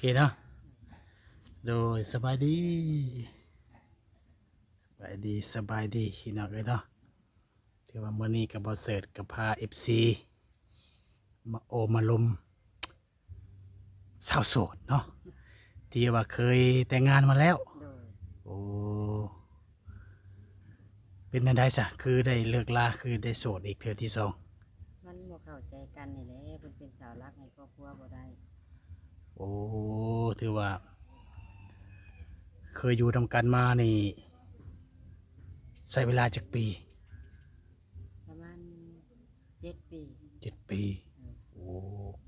ເຄເນາະ ໂດຍ ສະບາຍດີ ສະບາຍດີ ສະບາຍດີພີ່ນ້ອງເອີຍເນາະ. ຖືວ່າມື້ນີ້ກໍບໍ່ເສີດກໍພາເອັຟຊີມາໂອ້ມາລົມ ສາວໂສດເນາະ ທີ່ວ່າເຄີຍແຕ່ງງານມາແລ້ວ. ໂດຍ ໂອ້ ເປັນແນວໃດຊະ ຄືໄດ້ເລີກລາ ຄືໄດ້ໂສດອີກເທື່ອທີສອງ? ມັນບໍ່ເຂົ້າໃຈກັນນີ້ແຫຼະ ເພິ່ນເປັນເສົາຫຼັກໃນຄອບຄົວບໍ່ໄດ້. ໂອ້ ຖືວ່າເຄີຍຢູ່ນຳກັນມານີ້ ໃຊ້ເວລາຈັກປີ? ປະມານເຈັດປີ. ເຈັດປີ. ໂດຍ ໂອ້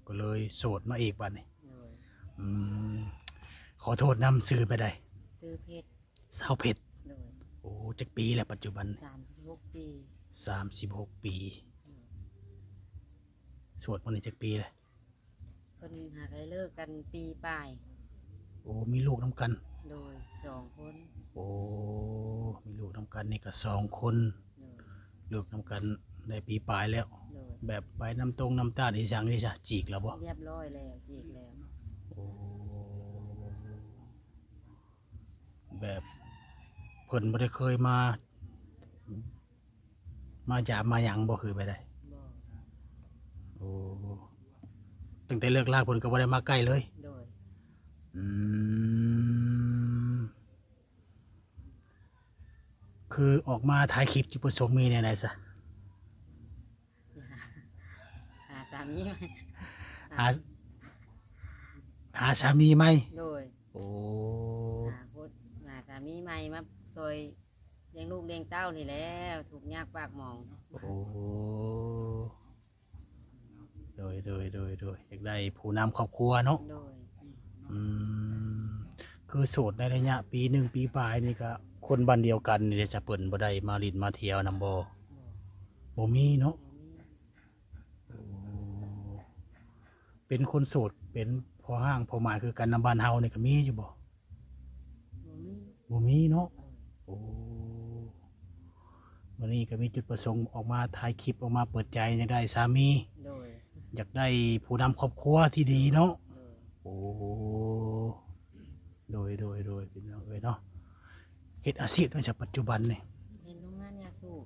ກໍເລີຍໂສດມາອີກບາດນີ້. ໂດຍ ອືມ ຂໍໂທດນຳ ຊື່ແບບໃດ? ຊື່ເພັດ. ສາວເພັດ. ໂດຍ ໂອ້ ຈັກປີແລ້ວປັດຈຸບັນ? ສາມສິບຫົກປີ. ສາມສິບຫົກປີ. ໂດຍ ໂສດມານີ້ຈັກປີແລ້ວ? ເພິ່ນຫາໄດ້ເລີກກັນປີປາຍ. ໂອ້ ມີລູກນຳກັນ? ໂດຍ ສອງຄົນ. ໂອ້ ມີລູກນຳກັນນີ້ກໍສອງຄົນ. ໂດຍ ເລີກນຳກັນໄດ້ປີປາຍແລ້ວ. ໂດຍ ແບບໃບນ້ຳຕົງນ້ຳຕານອີ່ຫຍັງນີ້ຊະ ຈີກແລ້ວບໍ່? ຮຽບຮ້ອຍແລ້ວ ຈີກແລ້ວ. ໂອ້ ແບບເພິ່ນບໍ່ໄດ້ເຄີຍມາ ມາຢາມມາຫຍັງບໍ່ ຄືແບບໃດ? ບໍ່. ໂອ້ ຕັ້ງແຕ່ເລີກລາເພິ່ນກໍບໍ່ໄດ້ມາໃກ້ເລີຍ? ໂດຍ. ອືມ ຄືອອກມາຖ່າຍຄລິບ ຈຸດປະສົງມີແນວໃດຊະ? ຫາສາມີໃໝ່. ຫາ ຫາສາມີໃໝ່? ໂດຍ. ໂອ້ ຫາຄົນ ຫາສາມີໃໝ່ມາຊ່ອຍລ້ຽງລູກລ້ຽງເຕົ້ານີ້ແຫຼະ ທຸກຍາກປາກໝອງ. ໂອ້ ໂດຍ ໂດຍ ໂດຍ ໂດຍ ຢາກໄດ້ຜູ້ນຳຄອບຄົວເນາະ. ໂດຍ. ອືມ ຄືໂສດໃນໄລຍະປີໜຶ່ງປີປາຍນີ້ ກະຄົນບ້ານດຽວກັນນີ້ເດ ຈະເພິ່ນບໍ່ໄດ້ມາຫຼິ້ນມາທ່ຽວນຳບໍ່? ບໍ່. ບໍ່ມີເນາະ. ບໍ່ມີ. ໂອ້ ເປັນຄົນໂສດ ເປັນພໍ່ຮ້າງພໍ່ໝ້າຍຄືກັນນຳບ້ານເຮົານີ້ກໍມີຢູ່ບໍ່? ບໍ່ມີ. ບໍ່ມີເນາະ. ໂອ້ ມື້ນີ້ກໍມີຈຸດປະສົງອອກມາຖ່າຍຄລິບ ອອກມາເປີດໃຈ ຢາກໄດ້ສາມີ. ໂດຍ. ຢາກໄດ້ຜູ້ນຳຄອບຄົວທີ່ດີເນາະ. ໂດຍ. ໂອ້ ໂດຍ ໂດຍ ໂດຍ ພີ່ນ້ອງເອີຍເນາະ. ເຮັດອາຊີບຫຍັງຊະປັດຈຸບັນນີ້? ເຮັດໂຮງງານຢາສູບ.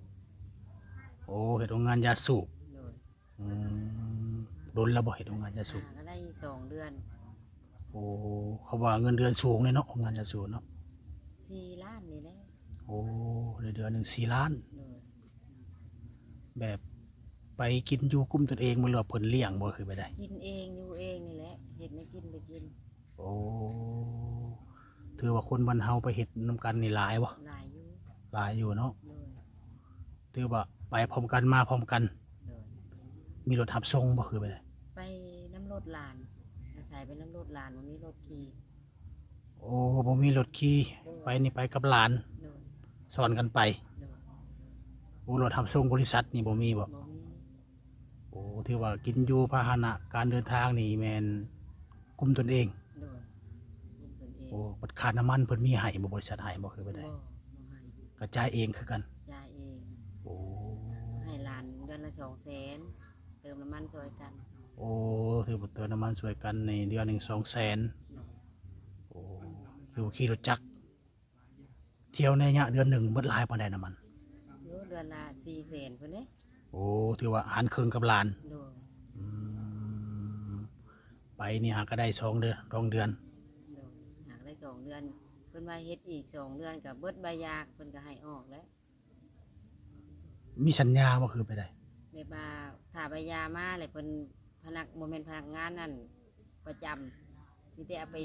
ໂອ້ ເຮັດໂຮງງານຢາສູບ. ໂດຍ. ອືມ ດົນແລ້ວບໍ່ເຮັດໂຮງງານຢາສູບ? ຫາກໍໄດ້ສອງເດືອນ. ໂອ້ ເຂົາວ່າເງິນເດືອນສູງເດເນາະ ໂຮງງານຢາສູບເນາະ. ສີ່ລ້ານນີ້ແຫຼະ. ໂອ້ ໄດ້ເດືອນໜຶ່ງສີ່ລ້ານ. ໂດຍ. ແບບໄປກິນຢູ່ກຸ້ມຕົນເອງບໍ່ ຫຼືວ່າເພິ່ນລ້ຽງບໍ່ ຄືແບບໃດ? ກິນເອງຢູ່ເອງນີ້ແຫຼະ ເຮັດແນວກິນໄປກິນ. ໂອ້ ຖືວ່າຄົນບ້ານເຮົາໄປເຮັດນຳກັນນີ້ຫຼາຍບໍ່? ຫຼາຍຢູ່. ຫຼາຍຢູ່ເນາະ. ໂດຍ. ຖືວ່າໄປພ້ອມກັນມາພ້ອມກັນ. ໂດຍ. ມີລົດຮັບສົ່ງບໍ່ ຄືແບບໃດ? ໄປນຳລົດຫຼານ ອາໄສໄປນຳລົດຫຼານ ບໍ່ມີລົດຂີ່. ໂອ້ ບໍ່ມີລົດຂີ່. ໂດຍ. ໄປນີ້ໄປກັບຫຼານ. ໂດຍ. ຊ້ອນກັນໄປ. ໂດຍ. ໂອ້ ລົດຮັບສົ່ງບໍລິສັດນີ້ບໍ່ມີບໍ່? ບໍ່ມີ. ໂອ້ ຖືວ່າກິນຢູ່ພາຫະນະການເດີນທາງນີ້ແມ່ນກຸ້ມຕົນເອງ. ໂດຍ ກຸ້ມຕົນເອງ. ໂອ້ ບັດຄ່ານ້ຳມັນເພິ່ນມີໃຫ້ບໍ່? ບໍລິສັດໃຫ້ບໍ່ ຄືແບບໃດ? ບໍ່ ບໍ່ໃຫ້. ກະຈ່າຍເອງຄືກັນ? ຈ່າຍເອງ. ໂອ້ ໃຫ້ຫຼານເດືອນລະສອງແສນ ເຕີມນ້ຳມັນຊ່ວຍກັນ. ໂອ້ ຖືວ່າເຕີມນ້ຳມັນຊ່ວຍກັນໃນເດືອນໜຶ່ງສອງແສນ. ໂດຍ. ໂອ້ ຖືວ່າຂີ່ລົດຈັກ ທ່ຽວໃນໄລຍະເດືອນໜຶ່ງເບິດຫຼາຍປານໃດນ້ຳມັນ? ໂອ້ ເດືອນລະສີ່ແສນພຸ້ນເດ້. ໂອ້ ຖືວ່າຫານເຄິ່ງກັບຫຼານ. ໂດຍ. ອືມ ໄປນີ້ຫາກະໄດ້ສອງເດືອນ ສອງເດືອນ. ໂດຍ ຫາກະໄດ້ສອງເດືອນ. ເພິ່ນວ່າເຮັດອີກສອງເດືອນກະເບິດໃບຢາ ເພິ່ນກະໃຫ້ອອກແລ້ວ. ມີສັນຍາບໍ່ ຄືໄປໃດ? ແບບວ່າຖ້າໃບຢາມາແລ້ວ ເພິ່ນ ພະນັກ ບໍ່ແມ່ນພະນັກງານນັ້ນປະຈຳ ມີແຕ່ເອົາໄປ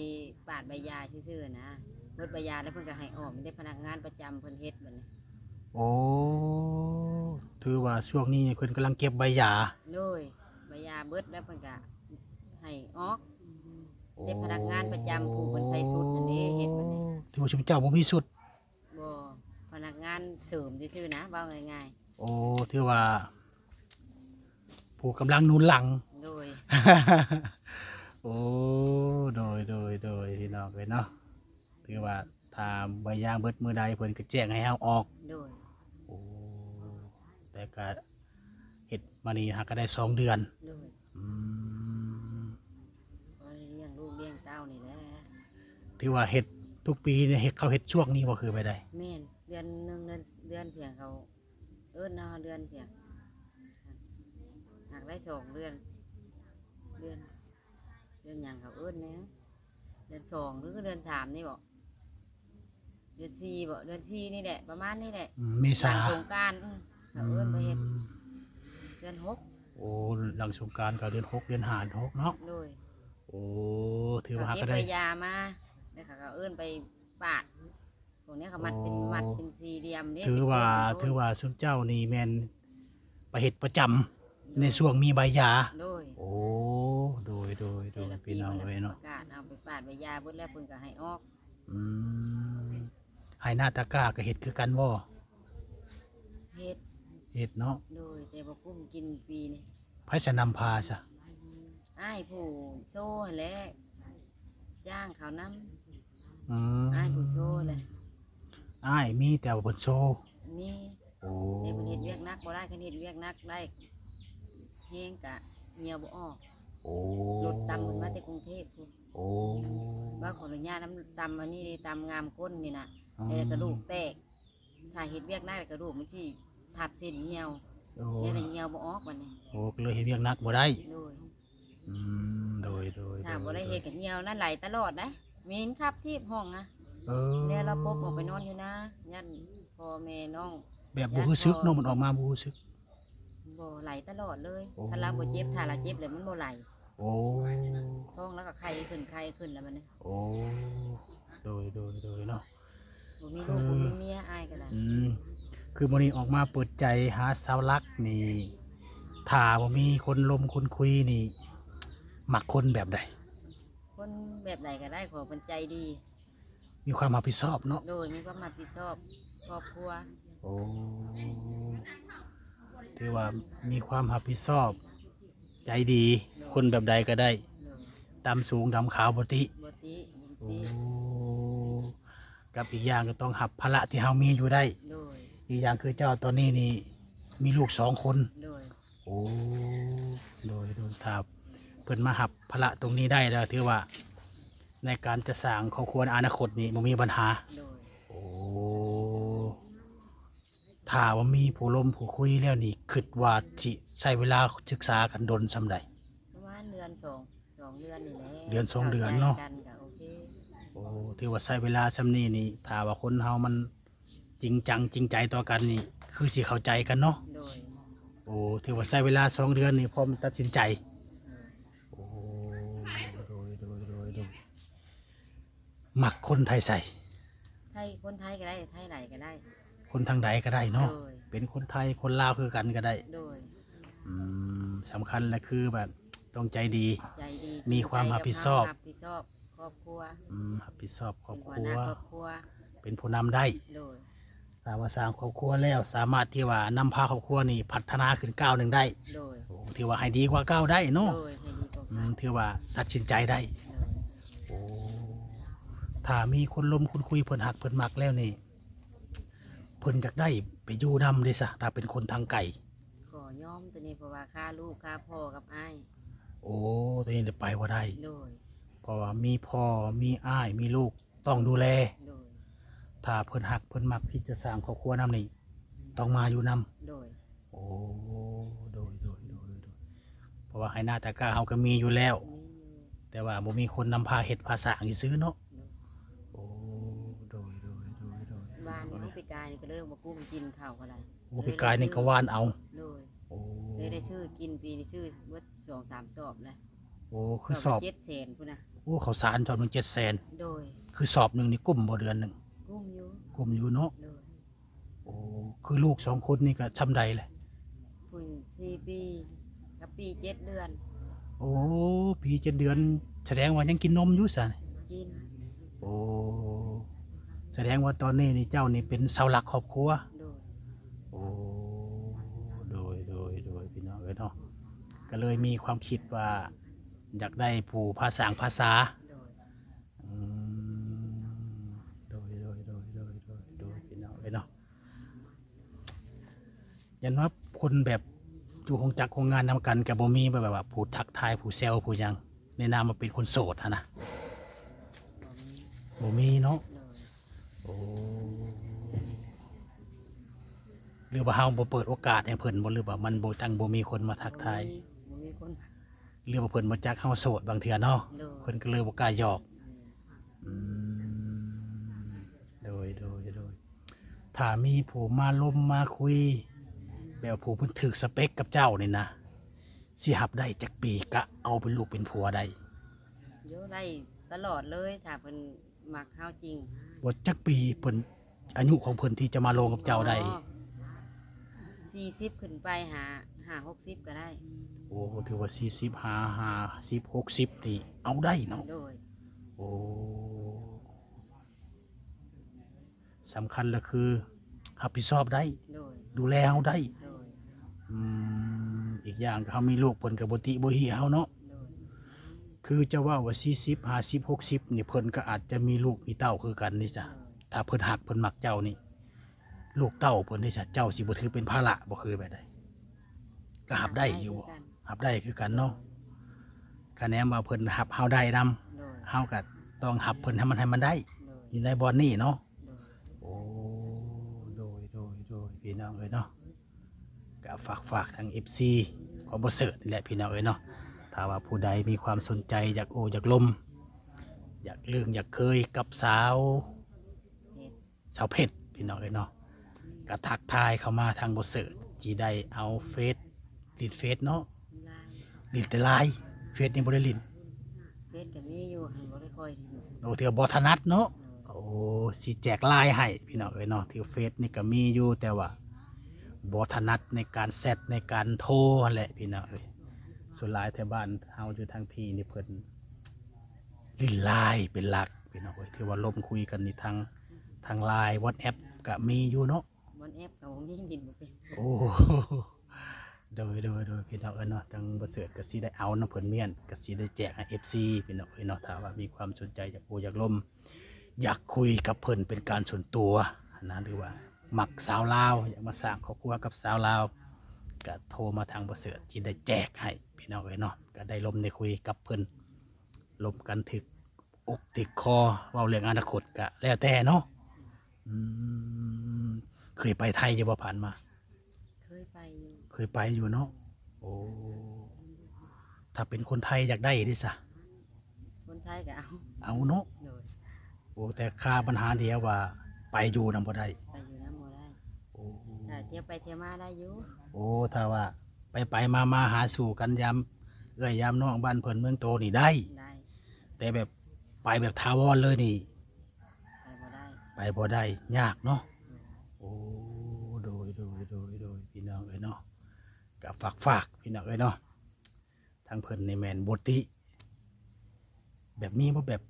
ປາດໃບຢາຊື່ໆນະ. ເບິດໃບຢາແລ້ວເພິ່ນກໍໃຫ້ອອກ ມີແຕ່ພະນັກງານປະຈຳເພິ່ນເຮັດບັດນີ້. ໂອ້ ຖືວ່າຊ່ວງນີ້ເພິ່ນກຳລັງເກັບໃບຢາ. ໂດຍ. ໃບຢາເບິດແລ້ວເພິ່ນກໍໃຫ້ອອກ. ໂອ້ ແຕ່ພະນັກງານປະຈຳຜູ້ເພິ່ນໃສ່ຊຸດນັ້ນເດ້ເຮັດບັດນີ້. ຖືວ່າຊຸມເຈົ້າບໍ່ມີຊຸດ? ບໍ່. ພະນັກງານເສີມຊື່ໆນະ ເວົ້າງ່າຍໆ. ໂອ້ ຖືວ່າ ຜູ້ກຳລັງໜູນຫຼັງ. ໂດຍ. ໂອ້ ໂດຍ ໂດຍ ໂດຍ ພີ່ນ້ອງເອີຍເນາະ. ຖືວ່າຖ້າໃບຢາເບິດມື້ໃດ ເພິ່ນກໍແຈ້ງໃຫ້ເຮົາອອກ. ໂດຍ. ໂອ້ ແຕ່ກໍເຮັດມານີ້ຫາກະໄດ້ສອງເດືອນ. ໂດຍ. ອືມ ກໍໄດ້ລ້ຽງລູກລ້ຽງເຕົ້ານີ້ແຫຼະ. ຖືວ່າເຮັດທຸກປີນີ້ ເຮັດ ເຂົາເຮັດຊ່ວງນີ້ບໍ່ ຄືແບບໃດ? ແມ່ນ ເດືອນໜຶ່ງ ເດືອນ ເດືອນພຽງ ເຂົາເອີ້ນເນາະ ເດືອນພຽງ ຫາກໄດ້ສອງເດືອນ ເດືອນ ເດືອນຫຍັງເຂົາເອີ້ນແນະ ເດືອນສອງ ຫຼືເດືອນສາມນີ້ບໍ ເດືອນສີ່ບໍ ເດືອນສີ່ນີ້ແຫຼະ ປະມານນີ້ແຫຼະ ອືມ ເມສາ ຫຼັງສົງການ ອືມ ເຂົາເອີ້ນໄປເຮັດ ອືມ ເດືອນຫົກ ໂອ້ ຫຼັງສົງການກໍເດືອນຫົກ ເດືອນຫ້າ ເດືອນຫົກເນາະ ໂດຍ ໂອ້ ຖືວ່າຫາກກໍໄດ້ ເກັບໃບຢາມາ ແລ້ວເຂົາກໍເອີ້ນໄປປາດ ພວກນີ້ເຂົາມັດເປັນ ໂອ້ ມັດເປັນສີ່ຫຼ່ຽມເດ້ ຖືວ່າ ເປັນຕົ້ນ ຖືວ່າຊຸມເຈົ້ານີ້ແມ່ນໄປເຮັດປະຈຳ ໂດຍ ໃນຊ່ວງມີໃບຢາ ໂດຍ ໂອ້ ໂດຍ ໂດຍ ໂດຍ ແຕ່ລະປີ ພີ່ນ້ອງເອີຍເນາະ ປະກາດເອົາໄປປາດໃບຢາເບິດແລ້ວ ເພິ່ນກໍໃຫ້ອອກ ອືມ ໄຮ່ນາຕາກ້າກໍເຮັດຄືກັນບໍ່? ເຮັດ ເຮັດເນາະ ໂດຍ ແຕ່ບໍ່ກຸ້ມກິນປີນີ້ ໃຜສະນຳພາຊະ? ອ້າຍຜູ້ໂຊຫັ້ນແຫຼະ ຈ້າງເຂົານຳ ອືມ ອ້າຍຜູ້ໂຊແຫຼະ ອ້າຍມີ ແຕ່ວ່າເພິ່ນໂຊ ມີ ໂອ້ ແຕ່ເພິ່ນເຮັດວຽກໜັກບໍ່ໄດ້ ຄັນເຮັດວຽກໜັກໄດ້ແຮງກະຍ່ຽວບໍ່ອອກ ໂອ້ ລົດຕຳເພິ່ນມາແຕ່ກຸງເທບພຸ້ນ ໂອ້ ວ່າຂໍອະນຸຍາດນຳ ຕຳອັນນີ້ເດ້ ຕຳງາມກົ້ນນີ້ນະ ອໍ ແຕ່ກະດູກແຕກ ຖ້າເຮັດວຽກໜັກ ກະດູກມັນຊິທັບເສັ້ນຍ່ຽວ ໂອ້ ແລ້ວກໍຍ່ຽວບໍ່ອອກບັດນີ້ ໂອ້ ກໍເລີຍເຮັດວຽກໜັກບໍ່ໄດ້ ໂດຍ ອືມ ໂດຍ ໂດຍ ຖ້າບໍ່ໄດ້ເຮັດກໍຍ່ຽວນັ້ນໄຫຼຕະຫຼອດໄດ໋ ເໝັນຂັບຖີບຫ້ອງນະ ເອີ ແລ້ວລາວປົບອອກໄປນອນຢູ່ນາ ຢ້ານພໍ່ແມ່ນ້ອງ ແບບບໍ່ຮູ້ສຶກເນາະ ມັນອອກມາບໍ່ຮູ້ສຶກ ບໍ່ ໄຫຼຕະຫຼອດເລີຍ ໂອ້ ຄັນລາວບໍ່ເຈັບ ຖ້າລາວເຈັບແລ້ວມັນບໍ່ໄຫຼ ໂອ້ ທ້ອງລາວກໍໄຂ່ຂຶ້ນ ໄຂ່ຂຶ້ນແລ້ວບັດນີ້ ໂອ້ ໂດຍ ໂດຍ ໂດຍເນາະ ບໍ່ມີລູກ ຄື ບໍ່ມີເມຍ ອ້າຍກໍໄດ້ ອືມ ຄືມື້ນີ້ອອກມາເປີດໃຈຫາສາວລັກນີ້ ຖ້າບໍ່ມີຄົນລົມຄົນຄຸຍນີ້ ມັກຄົນແບບໃດ? ຄົນແບບໃດກໍໄດ້ ຂໍເພິ່ນໃຈດີ ມີຄວາມຮັບຜິດຊອບເນາະ ໂດຍ ມີຄວາມຮັບຜິດຊອບຄອບຄົວ ໂອ້ ຖືວ່າມີຄວາມຮັບຜິດຊອບ ໃຈດີ ໂດຍ ຄົນແບບໃດກໍໄດ້ ໂດຍ ດຳສູງດຳຂາວບໍ່ຕິ ບໍ່ຕິ ບໍ່ຕິ ໂອ້ ກັບອີກຢ່າງກໍຕ້ອງຮັບພາລະທີ່ເຮົາມີຢູ່ໄດ້ ໂດຍ ອີກຢ່າງຄືເຈົ້າຕອນນີ້ນີ້ມີລູກສອງຄົນ ໂດຍ ໂອ້ ໂດຍ ໂດຍ ຖ້າເພິ່ນມາຮັບພາລະຕົງນີ້ໄດ້ແລ້ວ ຖືວ່າໃນການຈະສ້າງຄອບຄົວໃນອະນາຄົດນີ້ບໍ່ມີບັນຫາ ໂດຍ ໂອ້ ຖ້າວ່າມີຜູ້ລົມຜູ້ຄຸຍແລ້ວນີ້ ຄິດວ່າຊິໃຊ້ເວລາສຶກສາກັນດົນສ່ຳໃດ? ປະມານເດືອນສອງ ສອງເດືອນນີ້ແຫຼະ ເດືອນສອງເດືອນເນາະ ເຂົ້າໃຈກັນກໍໂອເຄ ໂອ້ ຖືວ່າໃຊ້ເວລາສ່ຳນີ້ນີ້ ຖ້າວ່າຄົນເຮົາມັນຈິງຈັງຈິງໃຈຕໍ່ກັນນີ້ ຄືຊິເຂົ້າໃຈກັນເນາະ ໂດຍ ໂອ້ ຖືວ່າໃຊ້ເວລາສອງເດືອນນີ້ ພ້ອມຕັດສິນໃຈ ໂດຍ ໂອ້ ໂດຍ ໂດຍ ໂດຍ ໂດຍ ມັກຄົນໄທໃສ? ໄທ ຄົນໄທກໍໄດ້ ໄທໃດກໍໄດ້ ຄົນທາງໃດກໍໄດ້ເນາະ ໂດຍ ເປັນຄົນໄທ ຄົນລາວຄືກັນກໍໄດ້ ໂດຍ ອືມ ສຳຄັນລະຄືແບບຕ້ອງໃຈດີ ໃຈດີ ມີຄວາມຮັບຜິດຊອບ ຮັບຜິດຊອບຄອບຄົວ ອືມ ຮັບຜິດຊອບຄອບຄົວ ເປັນຫົວໜ້າຄອບຄົວ ເປັນຜູ້ນຳໄດ້ ໂດຍ ຖ້າວ່າສ້າງຄອບຄົວແລ້ວ ສາມາດທີ່ວ່ານຳພາຄອບຄົວນີ້ພັດທະນາຂຶ້ນກ້າວໜຶ່ງໄດ້ ໂດຍ ໂອ້ ຖືວ່າໃຫ້ດີກວ່າເກົ່າໄດ້ເນາະ ໂດຍ ໃຫ້ດີກວ່າເກົ່າ ອືມ ຖືວ່າຕັດສິນໃຈໄດ້ ໂດຍ ໂອ້ ຖ້າມີຄົນລົມຄົນຄຸຍ ເພິ່ນຮັກເພິ່ນມັກແລ້ວນີ້ ເພິ່ນຢາກໄດ້ໄປຢູ່ນຳເດ້ຊະ ຖ້າເປັນຄົນທາງໄກ ກໍຍອມໂຕນີ້ ເພາະວ່າຄາລູກຄາພໍ່ກັບອ້າຍ ໂອ້ ໂຕນີ້ໄປບໍ່ໄດ້ ໂດຍ ເພາະວ່າມີພໍ່ ມີອ້າຍ ມີລູກ ຕ້ອງດູແລ ໂດຍ ຖ້າເພິ່ນຮັກເພິ່ນມັກທີ່ຈະສ້າງຄອບຄົວນຳນີ້ ຕ້ອງມາຢູ່ນຳ ໂດຍ ໂອ້ ໂດຍ ໂດຍ ໂດຍ ໂດຍ ເພາະວ່າໄຮ່ນາຕາກ້າເຮົາກໍມີຢູ່ແລ້ວ ມີຢູ່ ແຕ່ວ່າບໍ່ມີຄົນນຳພາເຮັດພາສ້າງຊື່ໆເນາະ ໂດຍ ໂອ້ ໂດຍ ໂດຍ ໂດຍ ໂດຍ ຫວ່ານຢູ່ປີກາຍນີ້ກໍເລີຍບໍ່ກຸ້ມກິນເຂົ້າກໍໄດ້ ໂອ້ ປີກາຍນີ້ກໍຫວ່ານເອົາ ໂດຍ ໂອ້ ເລີຍໄດ້ຊື້ກິນ ປີນີ້ຊື້ເບິດສອງສາມສອບແລ້ວ ໂອ້ ຄືສອບ ສອບເຈັດແສນພຸ້ນນະ ໂອ້ ເຂົ້າສານສອບໜຶ່ງເຈັດແສນ ໂດຍ ຄືສອບໜຶ່ງນີ້ກຸ້ມບໍ່ເດືອນໜຶ່ງ? ກຸ້ມຢູ່ ກຸ້ມຢູ່ເນາະ ໂດຍ ໂອ້ ຄືລູກສອງຄົນນີ້ກໍຊ່ຳໃດແຫຼະ? ພຸ້ນສີ່ປີກັບປີເຈັດເດືອນ ໂອ້ ປີເຈັດເດືອນ ສະແດງວ່າຍັງກິນນົມຢູ່ຊະ ກິນ ໂອ້ ສະແດງວ່າຕອນນີ້ນີ້ເຈົ້ານີ້ເປັນເສົາຫຼັກຄອບຄົວ ໂດຍ ໂອ້ ໂດຍ ໂດຍ ໂດຍ ພີ່ນ້ອງເອີຍເນາະ ກໍເລີຍມີຄວາມຄິດວ່າຢາກໄດ້ຜູ້ພາສ້າງພາສາ ໂດຍ ອືມ ໂດຍ ໂດຍ ພີ່ນ້ອງເອີຍເນາະ ຢ້ານວ່າຄົນແບບຢູ່ໂຮງຈັກໂຮງງານນຳກັນ ກໍບໍ່ມີແບບວ່າຜູ້ທັກທາຍ ຜູ້ແຊວ ຜູ້ຫຍັງ ໃນນາມວ່າເປັນຄົນໂສດຫັ້ນນະ? ບໍ່ມີ ບໍ່ມີເນາະ. ໂດຍ ໂອ້ ຫຼືວ່າເຮົາບໍ່ເປີດໂອກາດໃຫ້ເພິ່ນບໍ່ ຫຼືວ່າມັນບໍ່ ຈັ່ງບໍ່ມີຄົນມາທັກທາຍ? ບໍ່ມີ ບໍ່ມີຄົນ ຫຼືວ່າເພິ່ນບໍ່ຈັກເຮົາໂສດບາງເທື່ອເນາະ. ໂດຍ ເພິ່ນກໍເລີຍບໍ່ກ້າຫຍອກ. ອືມ ອືມ ໂດຍ ໂດຍ ໂດຍ ຖ້າມີຜູ້ມາລົມມາຄຸຍ ແບບວ່າຜູ້ເພິ່ນຖືກສະເປັກກັບເຈົ້ານີ້ນະ ຊິຮັບໄດ້ຈັກປີ ກະເອົາເປັນລູກເປັນຜົວໄດ້? ໂຍ ໄດ້ຕະຫຼອດເລີຍ ຖ້າເພິ່ນມັກເຮົາຈິງ. ບໍ່ ຈັກປີເພິ່ນ ອາຍຸຂອງເພິ່ນທີ່ຈະມາລົມກັບເຈົ້າໄດ້? ອໍ ສີ່ສິບຂຶ້ນໄປ ຫາ ຫ້າຫົກສິບກໍໄດ້. ໂອ້ ຖືວ່າສີ່ສິບ ຫາ ຫ້າສິບ ຫົກສິບນີ້ເອົາໄດ້ເນາະ. ໂດຍ ໂອ້ ສຳຄັນລະຄືຮັບຜິດຊອບໄດ້. ໂດຍ ດູແລເຮົາໄດ້. ໂດຍ ອືມ ອີກຢ່າງເຮົາມີລູກ ເພິ່ນກໍບໍ່ຕິບໍ່ຮີເຮົາເນາະ. ໂດຍ ຄືຈະເວົ້າວ່າສີ່ສິບ ຫ້າສິບ ຫົກສິບນີ້ ເພິ່ນກໍອາດຈະມີລູກມີເຕົ້າຄືກັນນີ້ຊະ. ໂດຍ ຖ້າເພິ່ນຮັກເພິ່ນມັກເຈົ້ານີ້ ລູກເຕົ້າເພິ່ນນີ້ຊະ ເຈົ້າຊິບໍ່ຖືເປັນພາລະບໍ່ ຄືແບບໃດ? ກໍຮັບໄດ້ຢູ່ບໍ່? ຮັບໄດ້ຄືກັນ ຮັບໄດ້ຄືກັນເນາະ. ໂດຍ ຄະແນນວ່າເພິ່ນຮັບເຮົາໄດ້ນຳ. ໂດຍ ເຮົາກໍຕ້ອງຮັບເພິ່ນໃຫ້ມັນ ໃຫ້ມັນໄດ້. ໂດຍ ຢູ່ໃນບ່ອນນີ້ເນາະ. ໂດຍ ໂອ້ ໂດຍ ໂດຍ ໂດຍ ພີ່ນ້ອງເອີຍເນາະ. ກໍຝາກ ຝາກທາງເອັຟຊີຂອງບໍ່ເສີດນີ້ແຫຼະ ພີ່ນ້ອງເອີຍເນາະ. ຖ້າວ່າຜູ້ໃດມີຄວາມສົນໃຈ ຢາກໂອ້ຢາກລົມ ຢາກເລື່ອງຢາກເຄີຍກັບສາວ ສາວເພັດ ພີ່ນ້ອງເອີຍເນາະ ກໍທັກທາຍເຂົ້າມາທາງບໍ່ເສີດ ຊິໄດ້ເອົາເຟສ ຫຼິ້ນເຟສເນາະ. ຫຼິ້ນແຕ່ລາຍ ເຟສນີ້ບໍ່ໄດ້ຫຼິ້ນ? ເຟສກໍມີຢູ່ ຫັ່ນບໍ່ໄດ້ຄ່ອຍຫຼິ້ນ. ໂອ້ ຖືວ່າບໍ່ຖະໜັດເນາະ. ໂດຍ ໂອ້ ຊິແຈກລາຍໃຫ້ພີ່ນ້ອງເອີຍເນາະ. ຖືເຟສນີ້ກໍມີຢູ່ ແຕ່ວ່າບໍ່ຖະໜັດໃນການແຊັດ ໃນການໂທຫັ້ນແຫຼະພີ່ນ້ອງເອີຍ. ສ່ວນຫຼາຍແຖວບ້ານເຮົາຢູ່ທາງພີ້ນີ້ ເພິ່ນຫຼິ້ນລາຍເປັນຫຼັກພີ່ນ້ອງເອີຍ. ຖືວ່າລົມຄຸຍກັນນີ້ ທາງ ທາງລາຍ ວັອດແອັບ ກໍມີຢູ່ເນາະ. ວັອດແອັບກໍບໍ່ມີ ຫຼິ້ນບໍ່ເປັນ. ໂອ້ ໂດຍ ໂດຍ ໂດຍ ພີ່ນ້ອງເອີຍເນາະ. ທາງບໍ່ເສີດກໍຊິໄດ້ເອົານຳເພິ່ນມ້ຽນ ກໍຊິໄດ້ແຈກໃຫ້ເອັຟຊີພີ່ນ້ອງເອີຍເນາະ. ຖ້າວ່າມີຄວາມສົນໃຈ ຢາກໂອ້ຢາກລົມ ຢາກຄຸຍກັບເພິ່ນເປັນການສ່ວນຕົວນະ ຫຼືວ່າມັກສາວລາວ ຢາກມາສ້າງຄອບຄົວກັບສາວລາວ ກໍໂທມາທາງບໍ່ເສີດ ຊິໄດ້ແຈກໃຫ້ພີ່ນ້ອງເອີຍເນາະ. ກໍໄດ້ລົມໄດ້ຄຸຍກັບເພິ່ນ ລົມກັນຖືກອົກຖືກຄໍ ເວົ້າເລື່ອງອະນາຄົດກໍແລ້ວແຕ່ເນາະ. ອືມ ເຄີຍໄປໄທຢູ່ບໍ່ຜ່ານມາ? ເຄີຍໄປຢູ່. ເຄີຍໄປຢູ່ເນາະ. ໂອ້ ຖ້າເປັນຄົນໄທຢາກໄດ້ເດ້ຊະ? ຄົນໄທກໍເອົາ. ເອົາເນາະ. ໂດຍ ໂອ້ ແຕ່ຄາບັນຫາດຽວວ່າໄປຢູ່ນຳບໍ່ໄດ້. ໄປຢູ່ນຳບໍ່ໄດ້. ໂອ້ ຖ້າທ່ຽວໄປທ່ຽວມາໄດ້ຢູ່. ໂອ້ ຖ້າວ່າໄປໆມາໆຫາສູ່ກັນ ຍາມເອື້ອຍຍາມນ້ອງ ບ້ານເພິ່ນເມືອງໂຕນີ້ໄດ້. ໄດ້ ແຕ່ແບບໄປແບບຖາວອນເລີຍນີ້ ໄປບໍ່ໄດ້ ໄປບໍ່ໄດ້ ຍາກເນາະ. ໂດຍ ໂອ້ ໂດຍ ໂດຍ ໂດຍ ໂດຍ ພີ່ນ້ອງເອີຍເນາະ. ກໍຝາກ ຝາກພີ່ນ້ອງເອີຍເນາະ ທາງເພິ່ນນີ້ແມ່ນບໍ່ຕິ ແບບມີບໍ່ ແບບ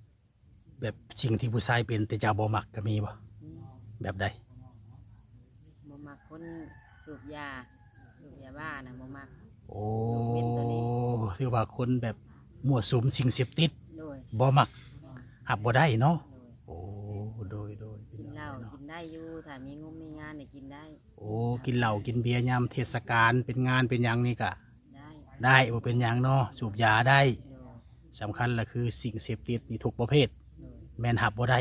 ແບບສິ່ງທີ່ຜູ້ຊາຍເປັນແຕ່ເຈົ້າບໍ່ມັກກໍມີບໍ່? ອືມ ແບບໃດ? ບໍ່ມັກຄົນສູບຢາ ສູບຢາບ້ານະ ບໍ່ມັກ. ໂອ້ ເປັນໂຕນີ້ ຖືວ່າຄົນແບບມົ້ວສຸມສິ່ງເສບຕິດ. ໂດຍ ບໍ່ມັກ ຮັບບໍ່ໄດ້ເນາະ. ໂດຍ ໂອ້ ໂດຍ ໂດຍ ກິນເຫຼົ້າກິນໄດ້ຢູ່ ຖ້າມີງົບມີງານນີ້ກິນໄດ້. ໂອ້ ກິນເຫຼົ້າກິນເບຍຍາມເທດສະການ ເປັນງານເປັນຫຍັງນີ້ກະ ໄດ້ ໄດ້ ບໍ່ເປັນຫຍັງເນາະ ສູບຢາໄດ້. ໂດຍ ສຳຄັນລະຄືສິ່ງເສບຕິດນີ້ທຸກປະເພດ. ໂດຍ ແມ່ນຮັບບໍ່ໄດ້.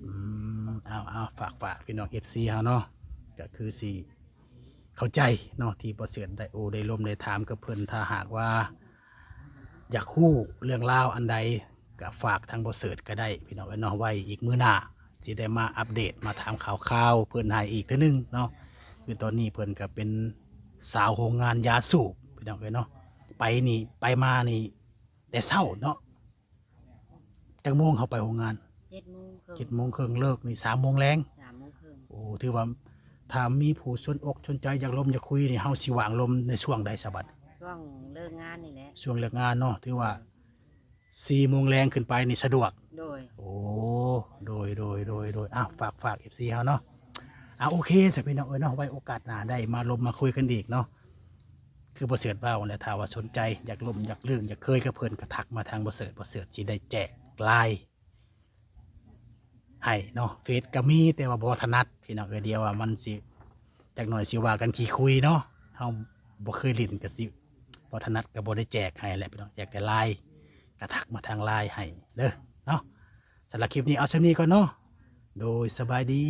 ອືມ ເອົາ ເອົາ ຝາກ ຝາກພີ່ນ້ອງເອັຟຊີເຮົາເນາະ ກະຄືຊິເຂົ້າໃຈເນາະ ທີ່ບໍ່ເສີດໄດ້ໂອ້ໄດ້ລົມໄດ້ຖາມກັບເພິ່ນ. ຖ້າຫາກວ່າຢາກຮູ້ເລື່ອງລາວອັນໃດ ກະຝາກທາງບໍ່ເສີດກະໄດ້ພີ່ນ້ອງເອີຍເນາະ. ໄວ້ອີກມື້ໜ້າຊິໄດ້ມາອັບເດດ ມາຖາມຂ່າວໆເພິ່ນໃຫ້ອີກເທື່ອໜຶ່ງເນາະ. ຄືຕອນນີ້ເພິ່ນກະເປັນສາວໂຮງງານຢາສູບພີ່ນ້ອງເອີຍເນາະ. ໄປນີ້ ໄປມານີ້ແຕ່ເຊົ້າເນາະ. ຈັກໂມງເຮົາໄປໂຮງງານ? ເຈັດໂມງເຄິ່ງ. ເຈັດໂມງເຄິ່ງ ເລີກນີ້ສາມໂມງແລງ. ສາມໂມງເຄິ່ງ. ໂອ້ ຖືວ່າຖ້າມີຜູ້ສົນອົກສົນໃຈ ຢາກລົມຢາກຄຸຍນີ້ ເຮົາຊິຫວ່າງລົມໃນຊ່ວງໃດສະບັດ? ຊ່ວງເລີກງານນີ້ແຫຼະ. ຊ່ວງເລີກງານເນາະ ຖືວ່າສີ່ໂມງແລງຂຶ້ນໄປນີ້ສະດວກ. ໂດຍ ໂອ້ ໂດຍ ໂດຍ ໂດຍ ໂດຍ. ອ່ະ ຝາກ ຝາກເອັຟຊີເຮົາເນາະ. ອ່ະ ໂອເຄ ຊະພີ່ນ້ອງເອີຍເນາະ ໄວ້ໂອກາດໜ້າໄດ້ມາລົມມາຄຸຍກັນອີກເນາະ. ຄືບໍ່ເສີດເວົ້າແຫຼະ ຖ້າວ່າສົນໃຈ ຢາກລົມ ຢາກເລື່ອງ ຢາກເຄີຍກັບເພິ່ນ ກໍທັກມາທາງບໍ່ເສີດ ບໍ່ເສີດຊິໄດ້ແຈກລາຍໃຫ້ເນາະ. ເຟສກໍມີ ແຕ່ວ່າບໍ່ຖະໜັດພີ່ນ້ອງເອີຍ. ດຽວວ່າມັນຊິ ຈັກໜ່ອຍຊິວ່າກັນຂີ້ຄຸຍເນາະ. ເຮົາບໍ່ເຄີຍຫຼິ້ນກໍຊິບໍ່ຖະໜັດ ກໍບໍ່ໄດ້ແຈກໃຫ້ແຫຼະພີ່ນ້ອງ. ແຈກແຕ່ລາຍ ກໍທັກມາທາງລາຍໃຫ້ເດີເນາະ. ສ ສຳລັບຄລິບນີ້ເອົາສ່ຳນີ້ກ່ອນເນາະ. ໂດຍ ສະບາຍດີ.